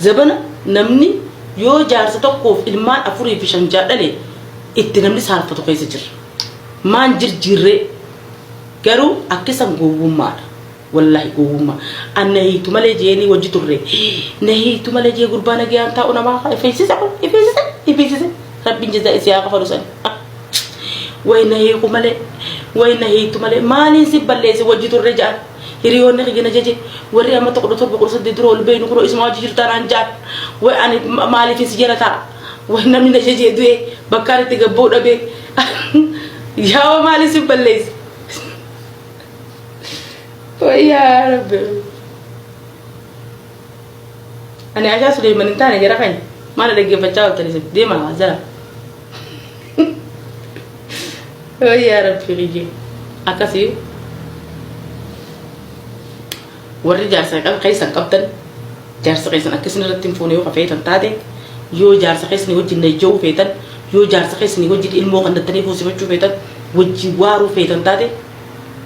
Zabana namni yoo jaarsa tokkoof ilmaan 4 fi 5 6 dhale itti namni saalfatu keessa jirra. Maan jirjiirree? Garuu akki san gowwummaadha. Wallahi gowwummaa. An na hiitu malee jeeni wajji turre. Na hiitu malee jee gurbaa nagayaan taa'u namaa haa ifeessise kun ifeessise ifeessise. Rabbiin jazaa isii haa kafalu san. Way na hiiku malee way na hiitu malee maaliin si balleesse wajji turre ja'an. Hiriyoonni kiyya na jaje warri amma 17 18 dura ol beeynu kunoo isuma wajji jirtaa naan ja'an. Way ani maaliifin si jala taa'a. Way namni na jajee du'e bakkaan itti gabboo dhabee. Yaa maaliin si balleesse. Wayyaa rabbi. Ani Ashaa Suleeman hin taane jara keenya. Maal dhaggeeffachaa ooltan isin deema jala. Wayyaa rabbi kiyye. Akkasii warri jaarsa keessan qabdan jaarsa keessan akka isin irratti hin fuune yoo feetan taate yoo jaarsa keessanii wajjin najja'uu feetan yoo jaarsa keessanii wajjin ilmoo kannattanii fuusifachuu feetan wajjin waaruu feetan taate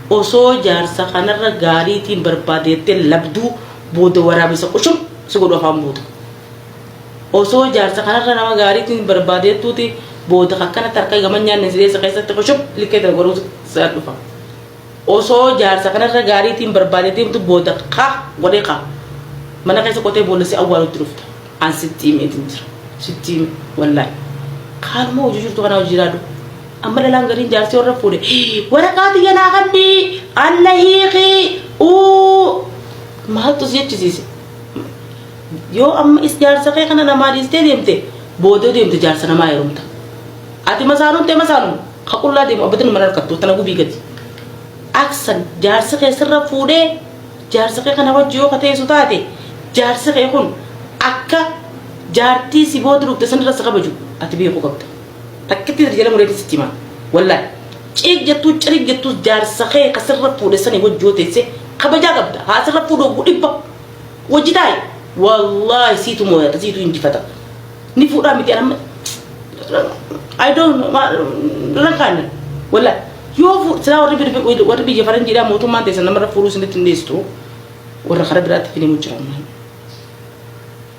Osoo jaarsa kanarra gaariitiin barbaade jettee labduu booda waraabessa qushum si godhu afaan buuta. Osoo jaarsa kanarra nama gaariitiin barbaade jettuuti booda akkanatti harka gama nyaanne si deessa keessatti qushum likkee tana godhuu si dhufa. Osoo jaarsa kanarra gaariitiin barbaade deemtu booda ka godhee ka mana keessa qotee boolla si awwaalutti dhufta. An sitti himeetiin jira. Sitti hime wallaahi. Kaanuma hojii jirtu kanaa hojii jiraadhu. Amma dhalaan gariin jaarsi warra fuudhe waraqaa tiyya naa kanni anna hiiki uu maaltu si jechisiise. Yoo amma is jaarsa kee kana namaa dhiistee deemte booda deemte jaarsa namaa heerumta. Ati masaanuun tee masaanuma ka qullaa deemu abbatin mana harkattu tana gubii gadi. Aksan jaarsi kee sirra fuudhee jaarsa kee kana wajji yoo ka teessu taate jaarsi kee kun akka jaartii si booda dhufte sanirra si kabaju ati beekuu qabda. Takkitti jala mureetiin sitti himaa. Wallaahi. Ciig jettuu ciriig jettuus jaarsa kee ka sirra fuudhe sanii wajji yoo teesse kabajaa qabda. Haa sirra fuudhu oggu dhibba. Wajji taa'i. Wallaahi siitu mooyata siitu injifata. Ni fuudhaa miti anamma. I don't know. Rakkaanne. Wallaahi. Yoo fuudhu silaa warri bir- warri biyya faranjiidhaa mootummaan teessan namarra fuudhuu isinitti hin dhiistu. Warra karaa biraatti finimu jira.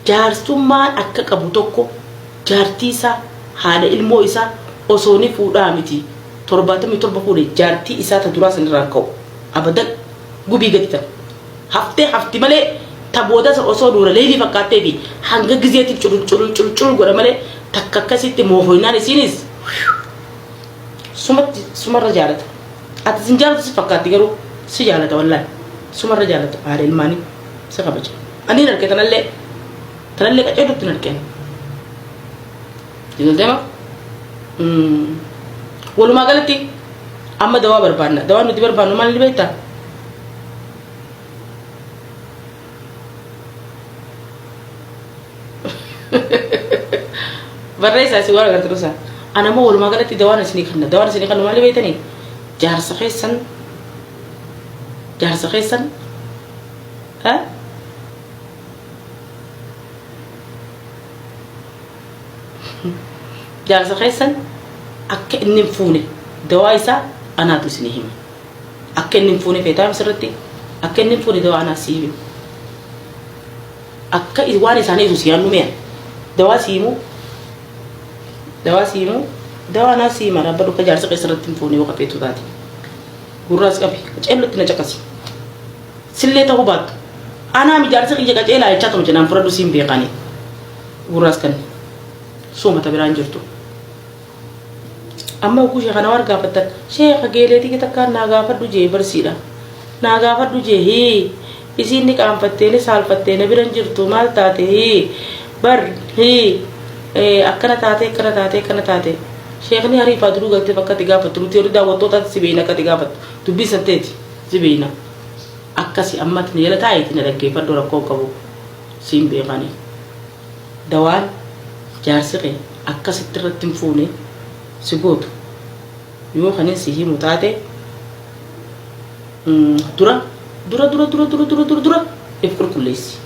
Jaarsummaan akka qabu tokko jaartii isaa haadha ilmoo isaa osoo ni fuudhaa miti 77 fuudhe jaartii isaa ta duraa san irraa hin ka'u abadan gubii gadi tan haftee hafti malee ta booda san osoo nuura leeylii fakkaattee fi hanga gizeetiif culul culul culul culul godha malee takka akkasitti moohoynaan isiinis sumatti sumarra jaalata ati sin jaalatu si fakkaatti garuu si jaalata wallaahi sumarra jaalata haadha ilmaanii si kabaja. Ani hin arge tanallee tanallee qaceellutti hin argeen. Deema. Walumaa galatti amma dawaa barbaanna. Dawaan nuti barbaannu maal ni beektaa? Barreessaa isin waan agartan usaa. Ana ammoo walumaa galatti dawaan isinii kenna. Dawaan isinii kennu maal beektanii? Jaarsa keessan jaarsa keessan Ha? Jaarsa keessan akka inni hin fuune dawaa isaa anaatu isinii hima. Akka inni hin fuune feetaa sirriitti akka inni hin fuune dawaa anaa sii hima. Akka waan isaanii isu si hannu mi'a. Dawaa sii himu dawaa sii himu dawaa anaa sii hima rabba dhuka jaarsa keessa irratti hin fuune yoo qafeetu taate. Gurraas qabi qaceellotti na caqasi. Sillee ta'uu baattu. Anaa mi jaarsi kiyya qaceelaa jechaa tuma jenaan fudhadhu siin beekani. Gurraas kanni. Suuma ta biraan jirtu. Amma oguu sheeka nama gaafattan sheeka geeleetii takkaan naa gaafadhu jee barsiidha. Naa gaafadhu jee hii isiin ni qaanfattee ni saalfattee na biran jirtu maal taate hii bar hii akkana taate akkana taate akkana taate. Sheekni hariifaa duruu galteef akka ati gaafattu nuti warri daawwattootaatti si beeyna akka ati gaafattu dubbii san teeti si beeyna. Akkasi amma ati na jala taa'iiti na dhaggeeffadhu rakkoo hin qabu siin beekani. Dawaan jaarsi kee akka sitti irratti hin fuune si gootu yoo kanin si himu taate dura dura dura dura dura dura dura dura if qulqulleessi.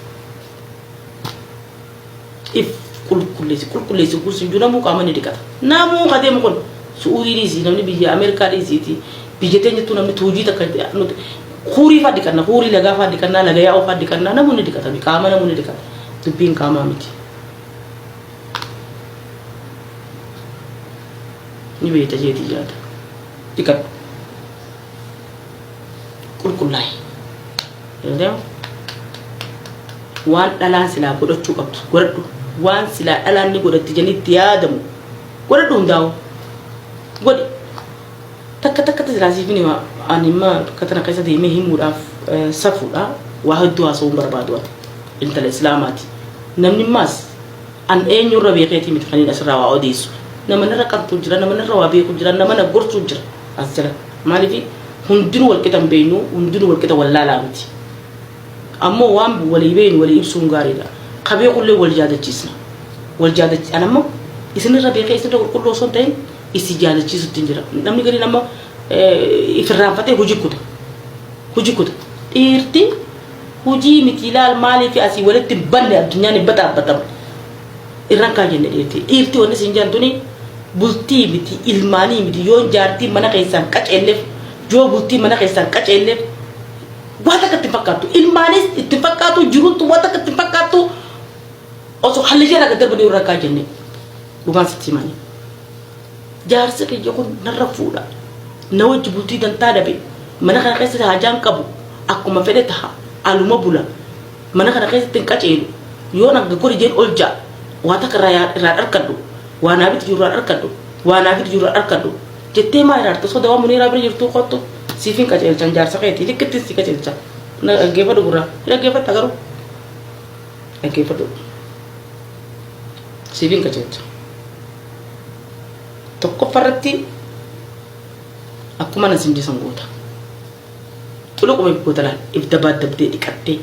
If qulqulleessi qulqulleessi kun sinjuu namuu qaama ni dhiqata. Namuu ka deemu kun Su'uudii dhiisii namni biyya Ameerikaa dhiisiiti biyya teenyattuu namni tuujii takka nuti kuurii fa'aa dhiqanna kuurii lagaa fa'aa dhiqannaa laga yaa'uu fa'aa dhiqannaa namuu ni dhiqata qaama namuu ni dhiqata. Dubbiin qaamaa miti. Ni beekta jeetii yaada. Dhiqadhu. Qulqullaa'i. Danda'amu? Waan dhalaan silaa godhachuu qabdu godhadhu. Waan silaa dhalaan ni godhatti jedhanii itti yaadamu godhadhu hundaa'u. Godhi. Takka takkatti silaa siifin hima. Ani imma bakka tana keessa deemee himuudhaaf safuudha. Waa hedduu haasa'uu hin barbaadu ani. Intala Islaamaati. Namni immaas an eenyurra beekeetii miti kaniin asirraa waa odeessu. Nama narra qabtu jira, nama narra waa beeku jira, nama na gorsu jira as jala. Maaliif hundinuu wal qixa hin beeknu, hundinuu wal qixa wallaalaa miti. Ammoo waan walii beeknu walii ibsuun gaariidha. Ka beekullee wal yaadachiisna. Wal yaadachi an ammoo isinirra beekee isinirra qulqulluu osoo hin ta'in isin yaadachiisutti hin jira. Namni gariin ammoo ifirraanfatee hojii kuta. Hojii kuta. Dhiirti hojii miti ilaal maaliif asii walitti hin banne addunyaan hin baxaabbatamne. Irran kaa jenne dhiirti. Dhiirti wanni isin jedhan tuni bultii miti ilmaanii miti yoon jaartii mana keessaan qaceelleef yoo bultii mana keessaan qaceelleef waa takka itti hin fakkaattu. Ilmaanis itti hin fakkaattu jiruun waa takka itti hin fakkaattu osoo halli irraa gad darbanii irra kaa jenne dhugaan sitti himanii. Jaarsi kiyya kun narra fuudha. Na wajji bultii dantaa dhabe. Mana kana keessatti haajaan qabu. Akkuma fedhe taha. Aluma bula. Mana kana keessatti hin qaceelu. Yoon hanga gori jeen ol ja'a. Waa takka irraa irraa dharkadhu. Waa naa biti jiru irraa dharkadhu. Waa naa fidi jiru irraa dharkadhu. Jettee maa iraarta osoo dawaa muniiraa bira jirtuu kottu siif hin qaceelchan jaarsa keetii likkittiin si qaceelcha. Na dhaggeeffadhu gurraa. Hin dhaggeeffatta garuu. Dhaggeeffadhu. Siif hin qaceelcha. Tokkoffaa irratti akkuma nan sin goota. Xuluquma goota laal ibda baaddabdee dhiqattee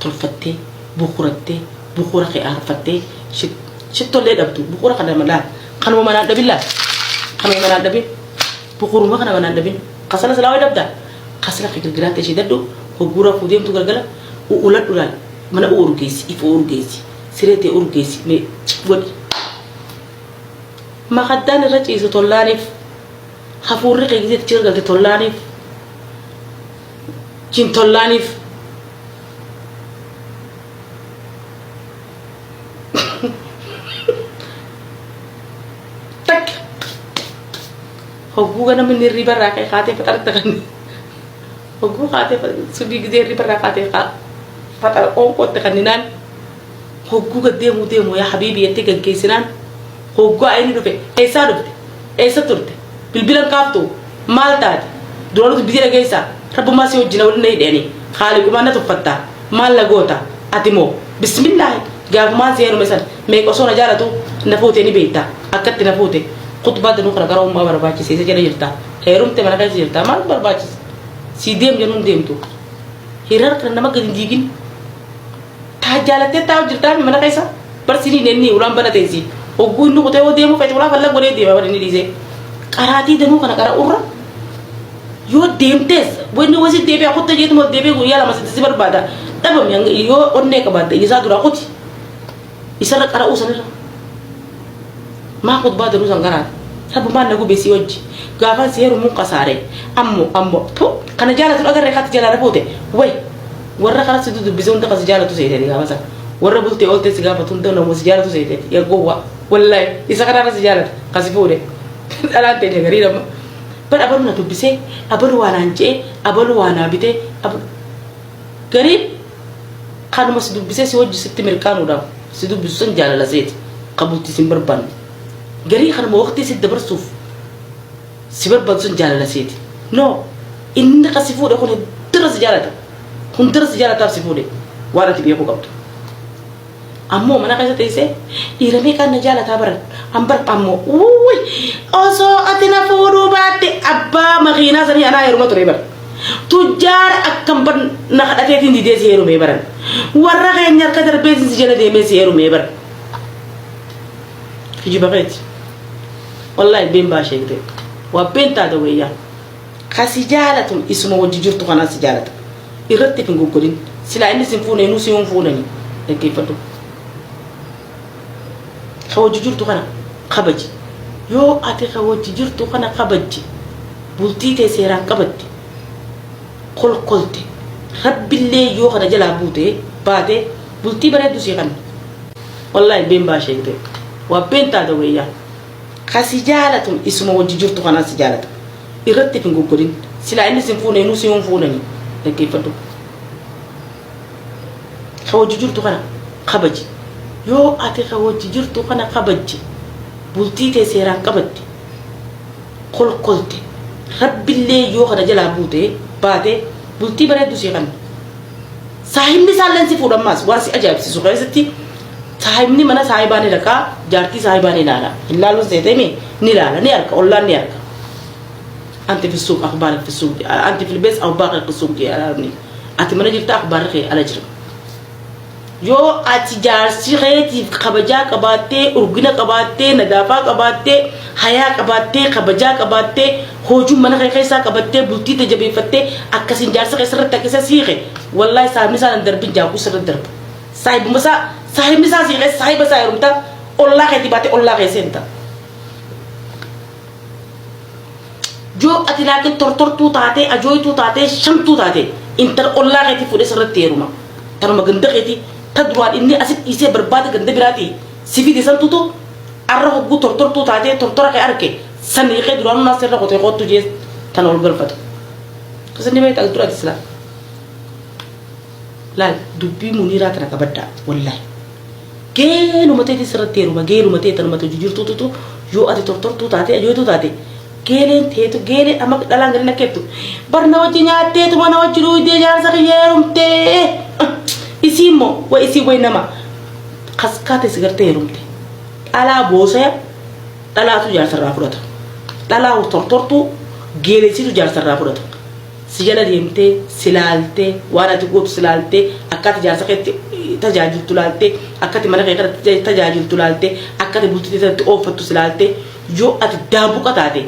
tolfattee bukurattee bukura kee aarfattee shittollee dhabdu bukura kana laal kanuma manaan dhabin laal kanuma manaan dhabin bukuruma kana manaan dhabin kasala silaa wayi dhabdaa kasala kee girgiraatti ishee dadhu hoggura fuudeemtu galgala u'uladhu laal mana urgeessi ifa urgeessi siree tee urgeessi mee godhi. Makaddaan irra ciisu tollaaniif hafuurri kee gizeetti achi galte tollaaniif chin tollaaniif takka hogguu ganama inni hirriiba irraa ka'e kaatee faxarta kan hogguu kaatee subii gizee hirriiba irraa kaatee faxara qoonqootti kanninaan Hogguu gad deemuu deemu yaa habiibii jettee gaggeessinaan hoggaa inni dhufe eessaa dhufte? Eessa turte? Bilbila hin kaaftuu? Maal taate? Duraanuu dubbitii dhageessaa? Rabbummaa si wajjin waliin na hidhe ani. Khaaliqumaan na tuffattaa? Maal na goota? Ati moo? Bismillaahi! Gaafumaan si heerume san meeqa osoo na jaalatuu na fuute ni beekta. Akkatti na fuute. Khuxbaa danuu kana gara ummaa barbaachise isa jala jirta. Heerumte mana keessa jirta. Maal barbaachise? Sii deem jennuun deemtu. Hiriira kana nama gadi hin diigin. Taa jaalattee taa'u jirtaa mana keessa bar siniin inni ulaan bana teessi. Hogguu inni kutee yoo deemuu feete ulaa falla godhee deema bar inni dhiisee. Qaraatii danuu kana qara'urra yoo deemtees wanni wasi deebi'a kutta jeetuma ol deebi'ee guyyaa lama sitti si barbaada. Dhabami hanga yoo onnee qabaatte isaa duraa kuti. Isarra qara'uu sanirra. Maa khutbaa danuu san qaraate. Rabbumaan na gube si wajji. Gaafan si heerumuun kasaare. Ammo ammo tu kana jaalatu agarree kati jalaa na fuute. Way warra kana si dubbise hunda kan si jaalatu seeteeti gaafa san. Warra bultee ooltee si gaafatu hunda nama si jaalatu seeteeti. Yaa gowwaa. Wallaahi isa kanarra si jaalata kan si fuudhe. Dhalaan teenya garii nama. Bar abalu na dubbisee abalu waa naan je'ee abalu waa naa bitee gariin kanuma si dubbisee si wajji sitti mirqaanuudhaaf si dubbisu san jaalala seeti ka bultii sin barbaanne. Garii kanuma waqtii si dabarsuuf si barbaadu sun jaalala seeti. No, inni ka si fuudhe kun heddurra si jaalata. Hundarra si jaalataaf si fuudhe waan ati beekuu qabdu. Ammoo mana keessa teessee dhiira meeqaan na jaalataa baran an bar ammoo uuy osoo ati na fuudhuu baatte abbaa makiinaa sanii anaa heeruma ture bar. Tujjaara akkam bar na kadhateetiin didee si heerumee baran. Warra keenya harka darbeetiin si jala deemee si heerumee bar. Kijiba keeti. Wallaahi been baashee gite. Waa been taata weeyyaa. Ka si jaalatu isuma wajji jirtu kanaan si jaalata. Irratti hin goggodin. Silaa inni sin fuune inuu si hin fuunani. Dhaggeeffadhu. Ka wajji jirtu kana kabaji. Yoo ati ka wajji jirtu kana kabajje bultii tee seeraan qabatte kolkolte rabbillee yoo kana jalaa buute baate bultii bareeddu sii kanna. Wallaahi been baashee waa been taata weeyyaa. Kasi jaalatu isuma wajji jirtu kanaa si jaalata. Irratti hin goggodin. Silaa inni sin fuune inuu si hin fuunani. Dhaggeeffadhu. Ka wajji jirtu kana kabaji. Yoo ati ka wajji jirtu kana kabajje, bultii tee seeraan qabatte, kolkolte, Rabbillee yoo kana jalaa buute baate, bultii bareeddu sii kanna. Saahibni isaalleen si fuudha. Ammaas waan si ajaa'ibsiisu keessatti saahibni mana saahibaa ni dhaqaa, jaartii saahibaa ni ilaala. Hin laaluun seetee ni ilaala, ni arka, ollaan ni arka. أنت في السوق أخبارك في السوق، أنت في البيت أخبارك في السوق. Ati mana jirta, akhbaarri kee ala jira. Yoo ati jaarsi keetiif kabajaa qabaattee, urgina qabaattee, nadaafaa qabaattee, hayaa qabaattee, kabajaa qabaattee, hojii mana kee keessaa qabattee, bultii jabeeffattee, akkasiin jaarsa keessa irratti akkasa siiqe, wallaahi saahibni isaa hin darbin, jaakuu sirra darba. Saahibuma isaa, saahibni isaa siiqee saahiba isaa heerumta, ollaa keetii baatee ollaa kee seenta. Yoo ati laakiin tortortuu taatee, ajooytuu taatee, shamtuu taate, intala ollaa keetii fuudhee sirratti heeruma. Tanuma ganda keetii ta duraan inni asit dhiisee barbaada ganda biraatii si fide santutu arra hogguu tortortuu taatee tortora kee arge san hiiqee duraan naa sirra qotee qoottu jee tana ol galfata. Kasinni beektaa duraati silaa. Laal, dubbii Muniiraa tana qabaddaa wallaahi. Geeluma teetii sirratti heeruma, geeluma tee tanuma hojii jirtuututu yoo ati tortortuu taate, ajooytuu taate, geeleen teetu geelee amma dhalaan gadi nakkeettu bar na wajji nyaatteetu mana wajji dhuydee jaarsa kiyya heerumtee. Isii immoo way isii way nama kaskaate si gartee heerumte. Dhalaa boosaya dhalaatu jaarsarraa fudhata. Dhalaa tortortuu geelesiitu jaarsarraa fudhata. Si jala deemtee si laaltee, waan ati gootu si laaltee, akka ati jaarsa keetti tajaajiltu laaltee, akka ati mana kee kanatti tajaajiltu laaltee, akka ati bultii keessatti ooffattu si laaltee, yoo ati daambuqa taate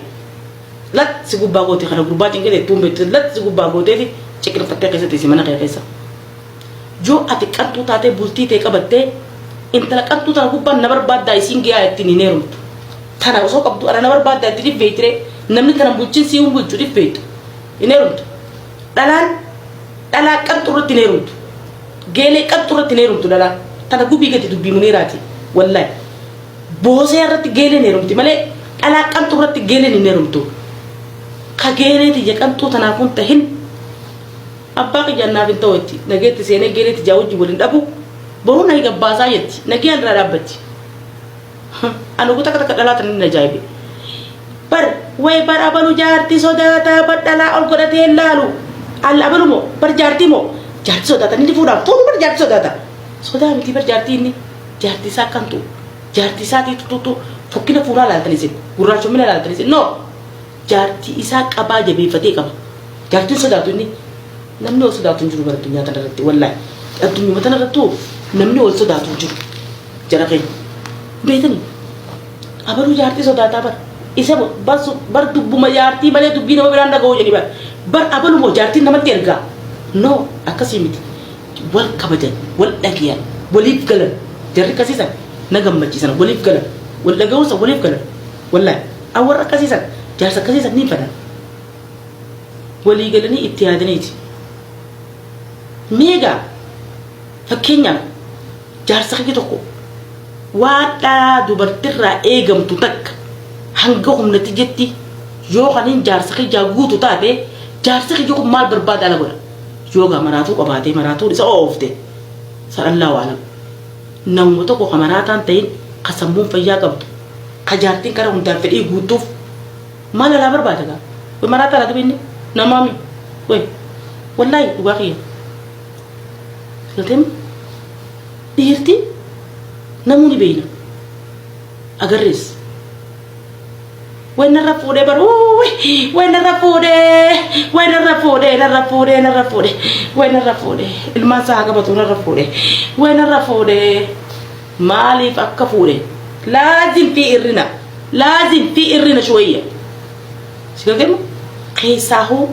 lat si gubbaa goote. Kana gurbaa cinqitee tuun beektu lat si gubbaa gooteeti ciqilfattee keessatti si mana kee keessa. Yoo ati qanxuu taatee bultii tee qabattee, intala qanxuu tana gubbaan na barbaaddaa isiin gahaa ittiin hin heerumtu. Tana osoo qabdu ana na barbaaddaa itti dhiffeeytire, namni tana bulchin sii hin bulchu dhiffeeytu hin heerumtu. Dhalaan dhalaa qanxuu irratti hin heerumtu. Geelee qanxuu irratti hin heerumtu dhalaan. Tana gubii gadi dubbii Muniiraati wallaahi. Boosee irratti geeleen heerumti malee dhalaa qanxuu irratti geeleen hin heerumtu. Ka geelee tiyya qanxuu tanaaf hun tahin abbaa kiyyaan naaf hin ta'u jetti. Nageetti seenee geelee tiyyaa wajjin waliin dhabu boruu na gabbaasaa jetti. Nageen irraa dhaabbatti. Anu takka takka dhalaa tan inni ajaa'ibe. Bar way bar abalu jaartii sodaataa, bar dhalaa ol godhatee hin laalu. Al abalu moo bar jaartii moo jaartii sodaata inni fuudhaan fuudhu, bar jaartii sodaata. Sodaa miti, bar jaartii inni jaartii isaa akkantu jaartii isaatii tututu fokkina fuulaa laaltan isin, gurraachomina laaltan isin, no, jaartii isaa qabaa jabeeffatee qaba. Jaartiin sodaatu inni namni ol sodaatu hin jiru bara addunyaa kana irratti, wallaahi. Addunyuma tana irrattuu namni ol sodaatu hin jiru. Jara keenya. Beetanii abaluu jaartii sodaataa bar isa bar dubbuma jaartii malee dubbii nama biraan dhaga'uu jedhani bar bar abalu moo jaartiin namatti ergaa, no, akkasii miti. Wal kabajan, wal dhagiyan, waliif galan. Jarri akkasiisan na gammachiisan, waliif galan, wal dhaga'uunsa waliif galan. Wallaahi an warra akkasiisan, jaarsa akkasiisan ni fedhan. Walii galanii itti yaadaniiti. Meegaa fakkeenyaaf jaarsa kiyya tokko waan dhalaa dubartirraa eegamtu takka hanga humnatti jetti yoo kanin jaarsa kiyyaa guutu taate, jaarsi kiyya kun maal barbaada ala godha? Yoogaa maraatuu qabaatee maraatuu isa oofte sadhallaa waalam. Namuma tokko ka maraataan ta'in, ka sammuun fayyaa qabdu, ka jaartiin kara hundaan fedhii guutuuf maal alaa barbaada gaa? Way maraataa laata beekni namaami way wallaahi dhugaa kiyya filateem dhiirti namuu ni beeyna agarrees. Way narra fuudhee bar, way narra fuudhee, way narra fuudhee, narra fuudhee, narra fuudhee, way narra fuudhee, ilmaan isaa haa qabatu, narra fuudhee, way narra fuudhee. Maaliif akka fuudhe laazim fi irrina laazim fi irrina shuwayya si galteemu keessaahuu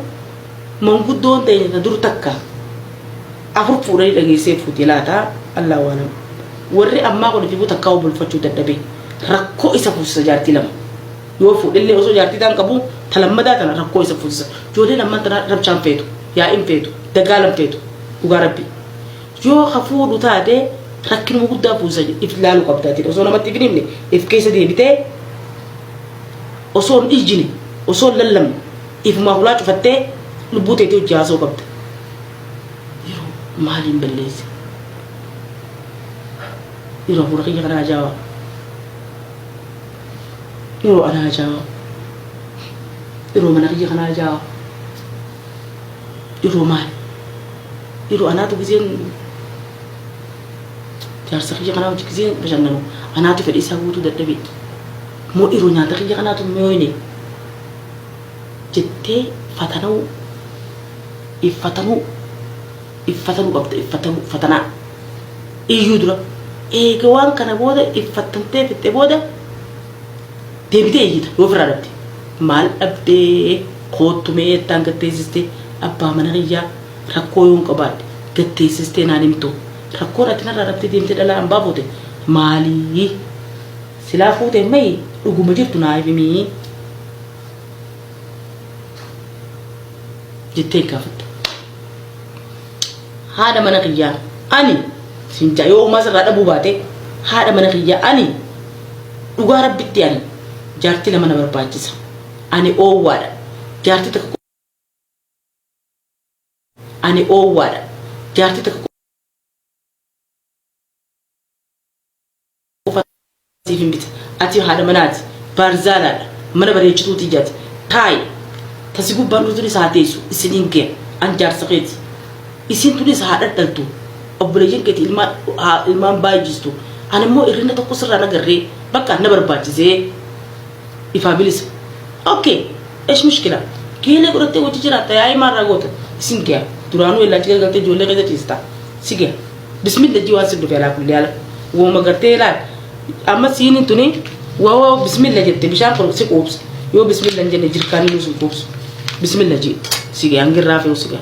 manguddoon teenya dur takka afur fuudhanii dhageessee fuute laata, Allah waalam. Warri ammaa kun ififuu takkaa bulfachuu dadhabee rakkoo isa fuusisa. Jaartii lama yoo fuudhellee osoo jaartii taan qabu talammadaa tana rakkoo isa fuusisa. Ijoolleen ammaan tana rabshaan feetu, yaa'in feetu, dagaalan feetu. Dhugaa rabbi yoo ka fuudhu taate Rakkinuma guddaa fuusa if laaluu qabda ati osoo namatti if hin himne if keessa deebitee osoo hin iyyine osoo hin lallabne ifumaa hulaa cufattee lubbuu teetii hojii haasa'uu qabda. Yeroo maaliin balleesse? Yeroo hafuura kiyya kana ajaa'aa. Yeroo ana ajaa'aa. Yeroo mana kiyya kana ajaa'aa. Yeroo maali? Yeroo anaatu gizeen jaarsa kiyya kanaa hojii gizeen bashannanu anaatu fedhii isaa guutuu dadhabe. Moo yeroo nyaata kiyya kanaatu mi'ooyne jettee fatanuu iffatanuu iffatanuu qabda iffatanuu fatanaa iyyuu dura eega waan kana booda iffattantee fixxe booda deebitee iyyita yoo ofirraa dhabde maal dhabdee koottu mee jettaan gad teessistee abbaa mana kiyyaa rakkoo yoon qabaadhe gad teessistee naan himtu rakkoon ati narraa dhabdee deemtee dhalaa hambaa fuute maalii silaa fuute mayi dhuguma jirtu naa himii jettee gaafatta. Haadha mana kiyyaa ani siin jaa yoo homaa sirraa dhabuu baate haadha mana kiyyaa ani dhugaa rabbitti ani jaartii lama na barbaachisa. Ani oowwaadha. Jaartii takka ani oowwaadha. Jaartii takka qofa siif hin bita. Ati haadha manaati. Baarzaalaadha. Mana bareechituu tiyyaati. Taa'i. Tasi gubbaan tunis haa teessu. Isiniin gaya. An jaarsa keeti. Isiin tunis haa dhadhaltu. Obboleeyyan keeti ilmaan haa ilmaan baay'istu. Ani immoo irrina tokko sirraa nagarree bakka na barbaachisee ifaa bilisa. Okay. Esh mushkila. Geelee godhattee hojii jiraatta yaa'ii maarraa goota. Isin gaya. Duraanuu ellaachi garagaltee ijoollee keessa ciista. Si gaya. Bismillah jii waan sin dhufe alaa kulli haala. Wooma gartee laal. Amma siiniin tuni wawoo bismillah jette bishaan kun si quubsa. Yoo bismillah hin jenne jirkaanii nu sin quubsu. Bismillah jii. Si gaya hangirraa fe'u si gaya.